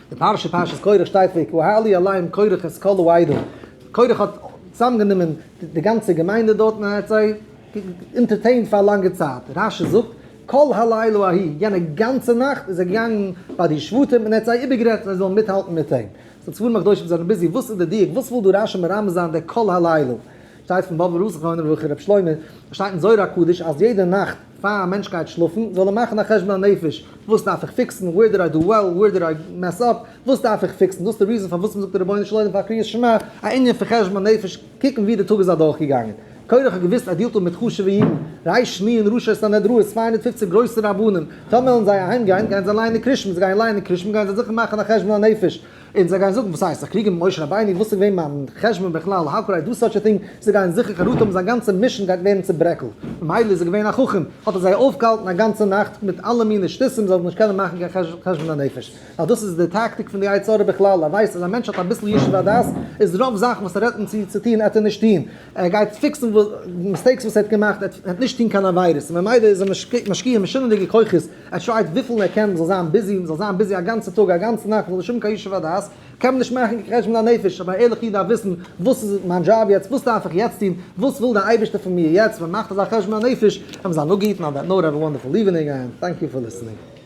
די פרשה פרשת קרח שטייט ויקהלו עליהם קרח את כל העדה, קרח האט צוזאמגענומען די גאנצע געמיינדע דארט און ער האט זיי entertained פאר א לאנגע צייט, רשי זאגט כל הלילה ההיא, יענע גאנצע נאכט איז ער געגאנגען ביי די שבטים און ער האט זיי איבערגערעדט זיי זאלן מיטהאלטן מיט אים. so ספרים הקדושים זענען busy, וואס איז די דיוק, וואס וויל דא רשי מרמז זיין דער כל הלילה? שטייט פון באבוב רב זכרונו לברכה רבי שלמה, שטייט אין זוהר הקדוש אז יעדע נאכט פאר א מענטש גייט שלאפן זאל ער מאכן א חשבון הנפש, וואס דארף איך fix ן, where did I do well, where did I mess up, וואס דארף איך fix ן, דאס איז די reason פארוואס מ'זאגט רבונו של עולם פאר קריאת שמע, א ענין פון חשבון הנפש, קוקן ווי די טאג איז אדורכגעגאנגען. קרח האט געוואוסט ער deal ט אפ מיט חשוב'ע אידן, ריש נון ראשי סנהדראות, 250 גרויסע רבנים, טאמער וועלן זיי אהיים גיין, גייען זיי לייענען קרישמע, זיי גייען לייענען קרישמע גייען זיי זיכער מאכן א חשבון הנפש, און זיי גייען זאגן, וואס הייסט, זיך קריגן מיט משה רבינו, וואס איז געווען מיין חשבון בכלל, how could I do such a thing, זיי גייען זיכער חרטה האבן, זיין גאנצע mission גייט ווערן צוברעקלט. ממילא איז ער געווען א חכם, האט ער זיי אויפגעהאלטן א גאנצע נאכט מיט אלע מיני שטותים, זיי זאלן נישט קענען מאכן קיין חשבון הנפש. ווייל דאס איז די טאקטיק פון די יצר הרע בכלל, ער ווייסט אז א מענטש האט אביסל ישוב הדעת, איז רוב זאכן וואס ער רעדט אים צו צו טון עט ער נישט טון, ער גייט fix ן mistakes וואס ער האט געמאכט, ער וועט נישט טון קיין עבירות, און ממילא איז ער משקיע משונה'דיגע כוחות, ער try ט וויפיל ער קען מ'זאל זיין busy, מ'זאל זיין busy א גאנצע טאג, א גאנצע נאכט, מ'זאל נישט האבן קיין ישוב הדעת, קען מען נישט מאכן קיין חשבון הנפש, אבער א ערליכע איד דארף וויסן, וואס איז מיין דזשאב יעצט, וואס דארף איך יעצט טון, וואס וויל דער אייבערשטער פון מיר יעצט, מען מאכט אזא חשבון הנפש, וועט מען זיין אפגעהיטן, on that note have a wonderful evening and thank you for listening.